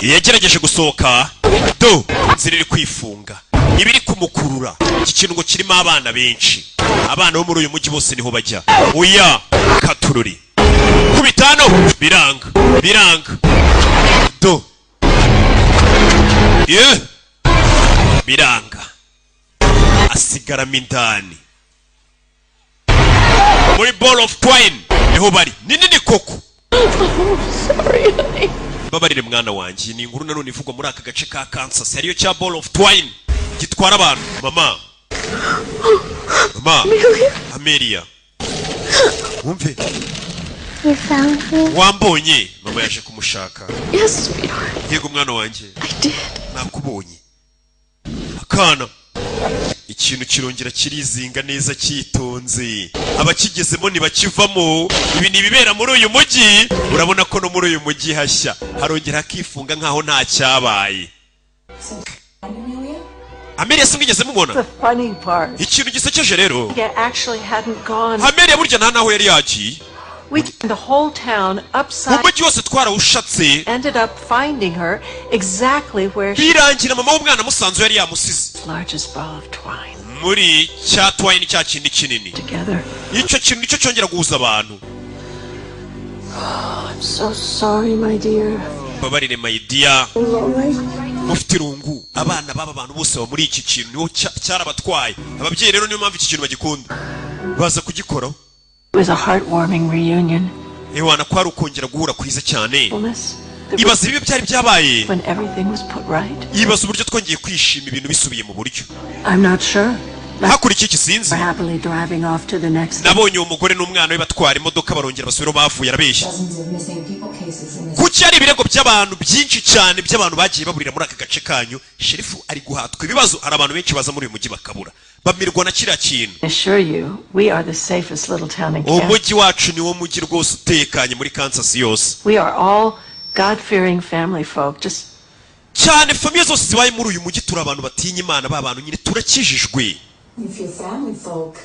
Yagerageje gusohoka, do inzira iri kwifunga, iba iri kumukurura. Iki kintu ngo kirimo abana benshi, abana bo muri uyu mujyi bose niho bajya. Oya, katururi kubita hano, biranga, biranga, do ye biranga, asigaramo indani muri ball of twine. Niho bari, ni nini koko. Sorry, honey. Mbabarire mwana wanjye. Ni inkuru nanone ivugwa muri aka gace ka Kansas, hariyo cya ball of twine gitwara abantu. Mama, mama. Amelia. Amelia, wumve. You found me? Wambonye? Mama yaje kumushaka. Yes, sweetheart. Yego mwana wanjye. I did. Nakubonye. Akana, ikintu kirongera kirizinga neza cyitonze, abakigezemo ntibakivamo. Ibi ni ibibera muri uyu mujyi. Urabona ko no muri uyu mujyi hashya, harongera hakifunga nkaho nta cyabaye. Amelia se mwigeze mubona? The funny part. Ikintu gisekeje rero, Yeah, actually hadn't gone. Amelia burya nta naho yari yagiye. We turned the whole town upside. Umujyi wose twarawushatse. Ended up finding her exactly where she Birangira mama w'umwana musanze yari yamusize. largest ball of twine Muri cya twine, cya kindi kinini. together. Icyo kintu nicyo cyongera guhuza abantu. I'm so sorry, my dear. Mbabarire, my dear. Lonely. Mufite irungu. Abana b'aba bantu bose baba muri iki kintu, niho cyarabatwaye. Ababyeyi rero niyo mpamvu iki kintu bagikunda, baza kugikoraho. It was a heartwarming reunion. Ewana, ko ari ukongera guhura kwiza cyane. Fullness. Ibaze ibibi byari byabaye. When everything was put right. Ibaze uburyo twongeye kwishima, ibintu bisubiye mu buryo. I'm not sure. Hakurikiye iki sinzi. We're happily driving off to the next. Nabonye uwo mugore n'umwana we batwara imodoka, barongera basubira aho bavuye. Arabeshya. Dozens of missing people cases in this. Kuki hari ibirego by'abantu byinshi cyane, by'abantu bagiye baburira muri aka gace kanyu? Sheriff ari guhatwa ibibazo. Hari abantu benshi baza muri uyu mujyi bakabura, bamirwa na kiriya kintu. Assure you, we are the safest little town in Kansas. Umujyi wacu niwo mujyi rwose utekanye muri Kansas yose. We are all God-fearing family folk. Just Cyane, famille zose zibaye muri uyu mujyi, turi abantu batinya Imana, ba bantu nyine turakijijwe. If you're family folk,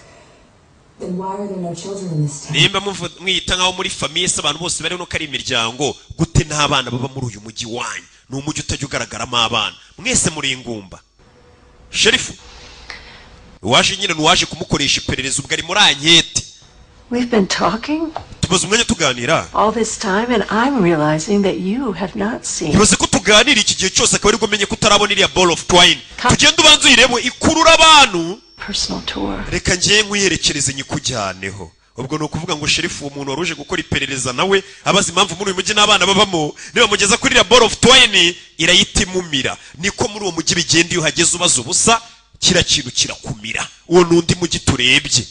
then why are there no children in this town? Nimba mwiyita nk'aho muri famille se, abantu bose bariho nuko ari imiryango, gute nta bana baba muri uyu mujyi wanyu? Ni umujyi utajya ugaragaramo abana, mwese muri ingumba. Sheriff uwaje nyine ni uwaje kumukoresha iperereza, ubwo ari muri enquête. We've been talking Tumaze umwanya tuganira. all this time, and I'm realizing that you have not seen. Ibaze ko tuganira iki gihe cyose, akaba aribwo menye ko utarabona iriya ball of twine. Tugende ubanze uyirebe, ikurura abantu. Personal tour. Reka ngiye nkwiyerekereze, nyikujyaneho. Ubwo ni ukuvuga ngo sheriff, uwo muntu wari uje gukora iperereza, nawe abaza impamvu muri uyu mujyi n'abana babamo, nibamugeza kuri iriya ball of twine irayita imumira. Niko muri uwo mujyi bigenda, iyo uhageze ubaza ubusa, kiriya kintu kirakumira. Uwo ni undi mujyi turebye,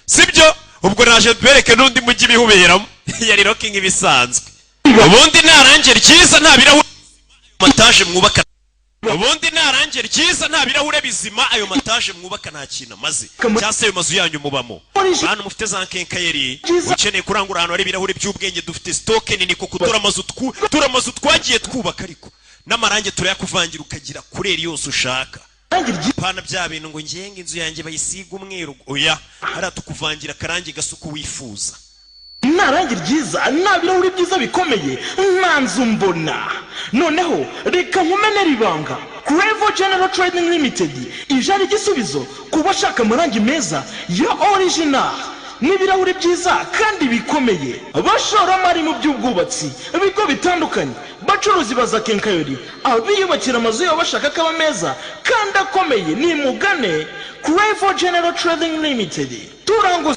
sibyo? Ubwo naje tubereke n'undi mujyi bihuberamo. Yari rocking ibisanzwe. Ubundi nta rangi ryiza, nta birahure mataje mwubaka. Ubundi nta rangi ryiza, nta birahure bizima, ayo mataje mwubaka nta kintu amaze, cyangwa se ayo mazu yanyu mubamo. Bantu mufite za quincaillerie, ukeneye kurangura ahantu hari ibirahure by'ubwenge, dufite stock nini kuko turamazu twagiye twubaka, ariko n'amarangi turayakuvangira ukagira couleur yose ushaka. Pana bya bintu ngo ngenga inzu yanjye bayisiga umweru, oya, hariya tukuvangira akarangi gasa uko wifuza. Nta rangi ryiza, nta birahuri byiza bikomeye, nta nzu mbona. Noneho reka nkumenere ibanga: Crevo General Trading Limited ije ari igisubizo ku bashaka amarangi meza ya original n'ibirahuri byiza kandi bikomeye. Bashoramari mu by'ubwubatsi, ibigo bitandukanye, bacuruzi ba za quincaillerie, abiyubakira amazu yabo bashaka ko aba meza kandi akomeye, nimugane Crevo General Trading Limited, turanguza.